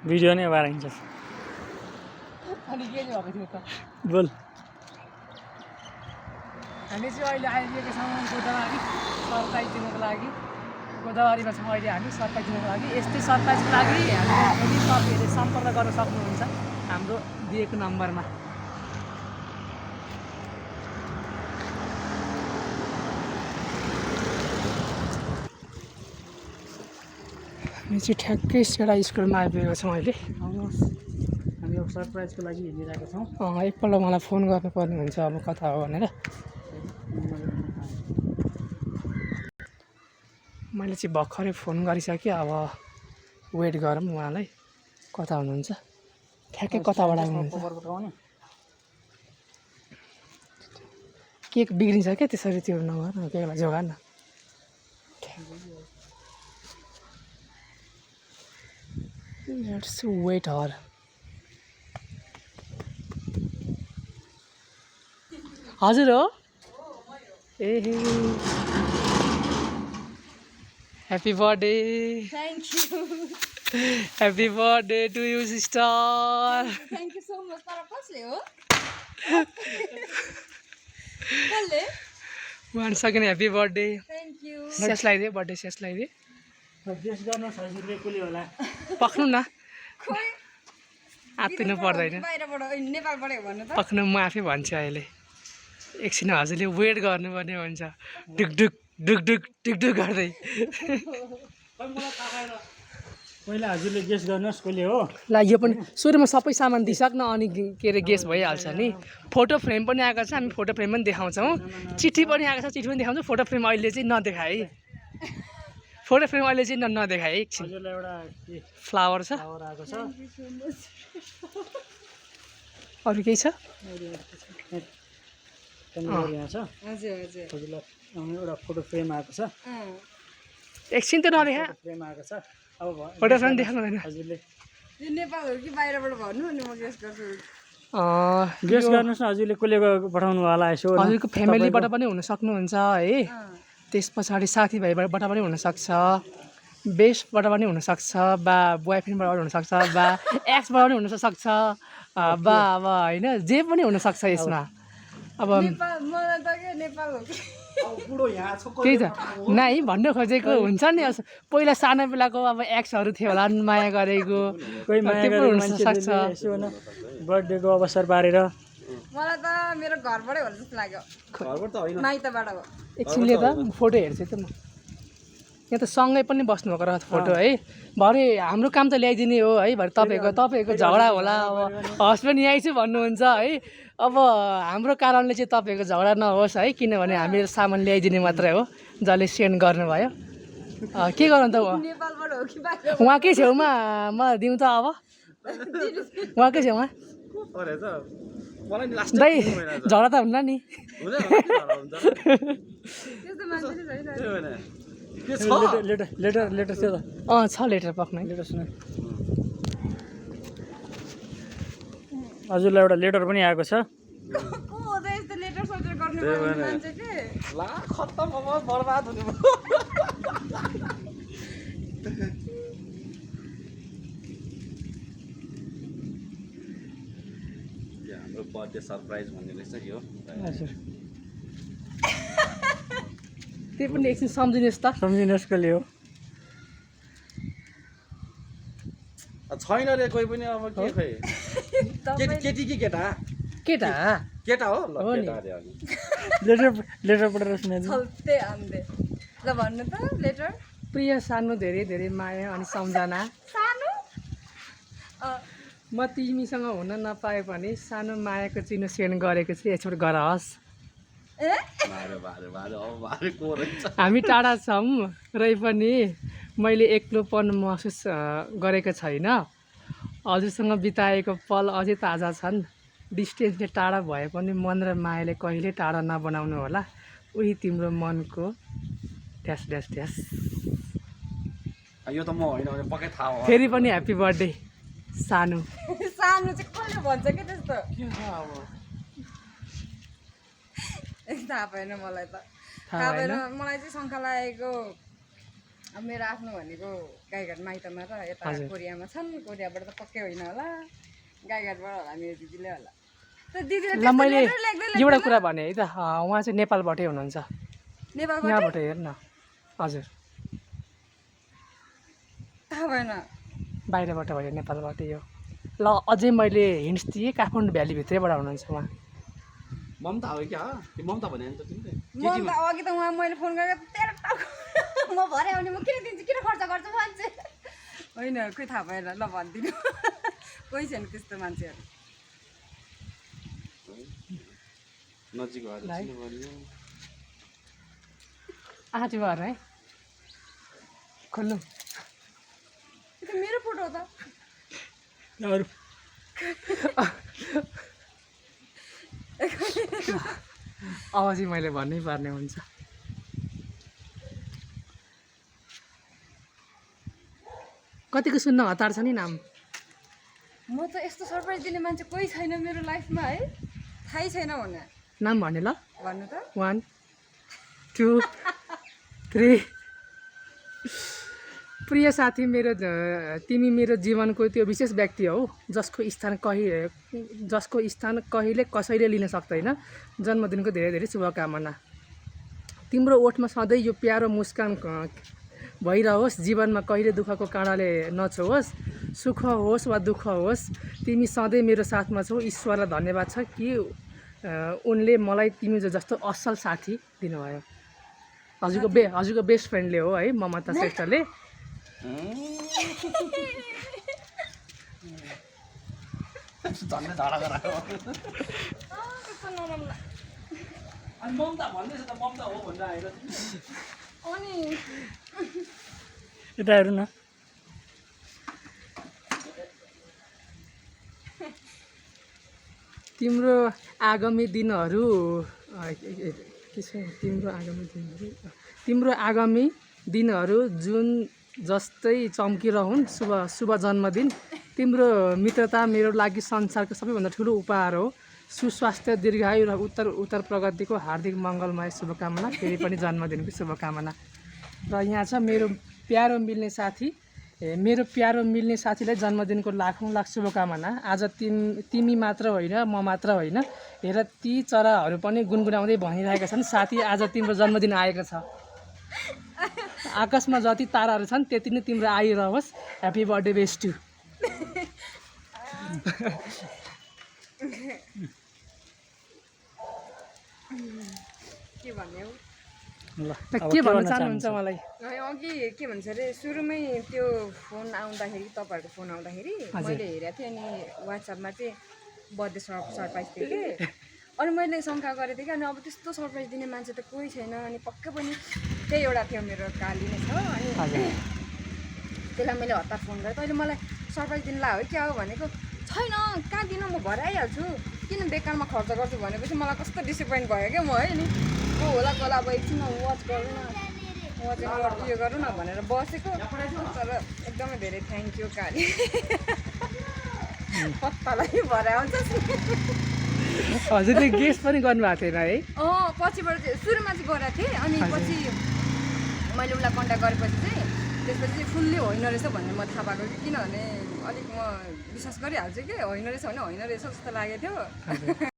Video नै बाराइन्छ अनि के भएको थियो त बोल हामी चाहिँ अहिले आइपुगेको छौँ गोदावरी सरप्राइज दिनको लागि गोदावरीमा छौँ अहिले हामी सरप्राइज दिनको लागि यस्तै सरप्राइजको लागि हामीले यदि तपाईँहरूले सम्पर्क गर्न सक्नुहुन्छ हाम्रो दिएको नम्बरमा हामी चाहिँ ठ्याक्कै सेडा स्कुलमा आइपुगेको छौँ अहिले आउनुहोस् हामी अब सरप्राइजको लागि हिँडिरहेको छौँ एकपल्ट मलाई फोन गर्नुपर्ने हुन्छ अब कता हो भनेर मैले चाहिँ भर्खरै फोन गरिसकेँ अब वेट गरौँ उहाँलाई कता हुनुहुन्छ ठ्याक्कै कताबाट आउनुहुन्छ केक बिग्रिन्छ क्या त्यसरी त्यो नगर केकलाई जोगा न लेट्स वेट हर हजुर हो ए happy birthday Thank you. Happy birthday to you sister Thank you so much. तर कसले हो? कसले? One second happy birthday Thank you. सेस लगाइदिए बर्थडे सेस लगाइदिए गेस गर्नुहोस् हजुरले कसले होला पक्नु न खोइ आत्तिनु पर्दैन बाहिरबाट नेपालबाट हो भन्नु त पक्नु म आफै भन्छु अहिले एकछिन हजुरले वेट गर्नुपर्ने हुन्छ ढुकढुक ढुकढुक ढुकढुक गर्दै पहिला हजुरले गेस गर्नुहोस् कसले हो ल यो पनि सुरुमा सबै सामान दिइसक्न अनि के अरे गेस भइहाल्छ नि फोटो फ्रेम पनि आएको छ हामी फोटो फ्रेम पनि देखाउँछौँ चिठी पनि आएको छ चिठी पनि देखाउँछौँ फोटो फ्रेम अहिले चाहिँ नदेखाए फोटो फ्रेम अहिले चाहिँ नदेखाए एकछिन हजुरलाई एउटा फ्लावर छ फ्लावर आएको छ अरू केही छ यहाँ छ हजुर हजुर हजुरलाई एउटा फोटो फ्रेम आएको छ एकछिन त नदेखा फ्रेम आएको छ अब फोटो फ्रेम देखाउनु हुँदैन हजुरले यो नेपाल हो कि बाहिरबाट भन्नु अनि म गेस गर्छु गेस गर्नुहोस् न हजुरले कसले पठाउनु होला यसो हजुरको फ्यामिलीबाट पनि हुन सक्नुहुन्छ है त्यस पछाडि साथीभाइबाट पनि हुनसक्छ बेस्टबाट पनि हुनसक्छ बा बोयफ्रेन्डबाट पनि हुनसक्छ बा एक्सबाट पनि हुनसक्छ बा अब होइन जे पनि हुनसक्छ यसमा अब नेपाल मलाई त के नेपाल हो कि त्यही त नाइ भन्नु खोजेको हुन्छ नि पहिला सानो बेलाको अब एक्सहरू थियो होला माया गरेको कोही माया त्यो पनि गरेको हुनसक्छ मान्छेले यसो न बर्थडेको अवसर पारेर मलाई त मेरो घरबाटै होला जस्तो लाग्यो घरबाट त होइन माइतबाट हो एकछिनले त फोटो हेर्छु त म यहाँ त सँगै पनि बस्नुभएको रहेछ फोटो है भरे हाम्रो काम त ल्याइदिने हो है भरे तपाईँहरूको झगडा होला अब हस्बेन्ड यहीँ छु भन्नुहुन्छ है अब हाम्रो कारणले चाहिँ तपाईँहरूको झगडा नहोस् है किनभने हामी सामान ल्याइदिने मात्रै हो जसले सेन्ड गर्नुभयो के गर्नु त नेपालबाट हो कि बाहिर उहाँकै छेउमा म दिउँ त अब उहाँकै छेउमा अरे त मलाई नि लास्ट दाइ झगडा त हुन्न नि त्यस्तो मान्छे चाहिँ छैन होइन के छ लेटर लेटर लेटर थियो त छ लेटर पक्नै लेटर सुन हजुरलाई एउटा लेटर पनि आएको छ को हो त यस्तो लेटर सोचेर गर्ने मान्छे के ला खत्तम अब बर्बाद हुने भयो हाम्रो बर्थडे सरप्राइज भन्ने रहेछ यो हजुर त्यही पनि एकछिन सम्झिनुहोस् त सम्झिनुहोस् कसले हो छैन रे कोही पनि अब के खै केटी कि केटा केटा केटा हो ल हो नि। केटा अरे अनि लेटर लेटर पढेर सुनाइदिनु छल्ते आम्दे ल भन्नु त लेटर प्रिय सानो धेरै धेरै माया अनि सम्झना सानो म तिमीसँग हुन नपाए पनि सानो मायाको चिनो सेन्ड गरेको छु यसबाट गरहोस् ए बारे बारे बारे अब बारे को रहेछ हामी टाढा छौँ रै पनि मैले एक्लोपन महसुस गरेको छैन हजुरसँग बिताएको पल अझै ताजा छन् डिस्टेन्सले टाढा भए पनि मन र मायाले कहिले टाढा नबनाउनु होला उही तिम्रो मनको ड्यास ड्यास ड्यास यो त म होइन भने पक्कै थाहा हो फेरि पनि ह्याप्पी बर्थडे सानो सानो चाहिँ कसले भन्छ कि त्यस्तो के छ अब थाहा भएन मलाई त थाहा थाहा भएन भएन? मलाई चाहिँ शङ्का लागेको अब मेरो आफ्नो भनेको गाईघाट माइतमा र यता हजुर। कोरियामा छन् कोरियाबाट त पक्कै होइन होला गाईघाटबाट होला मेरो दिदीले होला त दिदीले ल मैले एउटा कुरा भने है त उहाँ चाहिँ नेपालबाटै हुनुहुन्छ नेपालबाट यहाँबाट हेर न हजुर थाहा भएन बाहिरबाट भयो नेपालबाटै हो ल अझै मैले हिन्ट्स दिएँ काठमाडौँ भ्यालीभित्रैबाट हुनुहुन्छ उहाँ ममता हो क्या त्यो ममता भने नि त तिमीले म त अघि त उहाँ मैले फोन गरेको तेरो टाउको म भरे आउने म किन दिन्छु किन खर्च गर्छु मान्छे होइन खोइ थाहा भएन ल भनिदिनु कोही छैन त्यस्तो मान्छेहरू नजिक भएर चिन्नुभयो आज भएर है खोल्नु त्यो मेरो फोटो हो त अरू अब चाहिँ मैले भन्नै पर्ने हुन्छ कतिको सुन्न हतार छ नि नाम म त यस्तो सरप्राइज दिने मान्छे कोही छैन मेरो लाइफमा है थाहै छैन भने नाम भने ल भन्नु त 1 2 3 प्रिय साथी मेरो तिमी मेरो जीवनको त्यो विशेष व्यक्ति हौ जसको स्थान कहिले कसैले लिन सक्दैन जन्मदिनको धेरै धेरै शुभकामना तिम्रो ओठमा सधैँ यो प्यारो मुस्कान भइरहोस् जीवनमा कहिले दुःखको काँडाले नछोओस् सुख होस् वा दुःख होस् तिमी सधैँ मेरो साथमा छौ ईश्वरलाई धन्यवाद छ कि उनले मलाई तिमी जस्तो असल साथी दिनुभयो हजुरको बेस्ट फ्रेन्डले हो है ममता श्रेष्ठले झन्डै झगडा गरायो अनि ममता भन्दैछ त ममता हो भनेर आएर अनि यता हेर्नु न तिम्रो आगामी दिनहरू तिम्रो आगामी दिनहरू जुन जस्तै चम्किरहन् शुभ जन्मदिन तिम्रो मित्रता मेरो लागि संसारको सबैभन्दा ठुलो उपहार हो सुस्वास्थ्य दीर्घायु र उत्तर प्रगतिको हार्दिक मङ्गलमय शुभकामना फेरि पनि जन्मदिनको शुभकामना र यहाँ छ मेरो प्यारो मिल्ने साथीलाई जन्मदिनको लाखौँ लाख शुभकामना आज तिमी मात्र होइन म मात्र होइन हेर ती चराहरू पनि गुनगुनाउँदै भनिरहेका छन् साथी आज तिम्रो जन्मदिन आएको छ आकाशमा जति ताराहरू छन् त्यति नै तिम्रो आइरहोस् ह्याप्पी बर्थडे बेस्ट टु के भन्ने हो ल के भन्न चाहनुहुन्छ मलाई अघि के भन्छ अरे सुरुमै त्यो फोन आउँदाखेरि तपाईँहरूको फोन आउँदाखेरि मैले हेरेको थिएँ अनि वाट्सएपमा चाहिँ बर्थडे सरप्राइज थियो कि अनि मैले शङ्का गरेको थिएँ कि अनि अब त्यस्तो सरप्राइज दिने मान्छे त कोही छैन अनि पक्कै पनि त्यही एउटा थियो मेरो काली नै छ अनि त्यसलाई मैले हतार फोन गरेँ तैँले मलाई सरप्राइज दिनु ला हो क्या हो भनेको छैन कहाँ दिनु म भरे आइहाल्छु किन बेकारमा खर्च गर्छु भनेपछि मलाई कस्तो डिसपोइन्ट भयो क्या म है नि होला अब एकछिन वाच गरौँ न उयो गरौँ न भनेर बसेको तर एकदमै धेरै थ्याङ्क यू काली पत्तालाई भरे आउँछ हजुरले गेस पनि गर्नुभएको थिएन है पछिबाट चाहिँ सुरुमा चाहिँ गरेको थिएँ अनि पछि मैले उसलाई कन्ट्याक्ट गरेपछि चाहिँ त्यसपछि चाहिँ फुल्ली होइन रहेछ भन्ने म थाहा पाएको कि किनभने अलिक म विश्वास गरिहाल्छु कि होइन रहेछ भने होइन रहेछ जस्तो लागेको थियो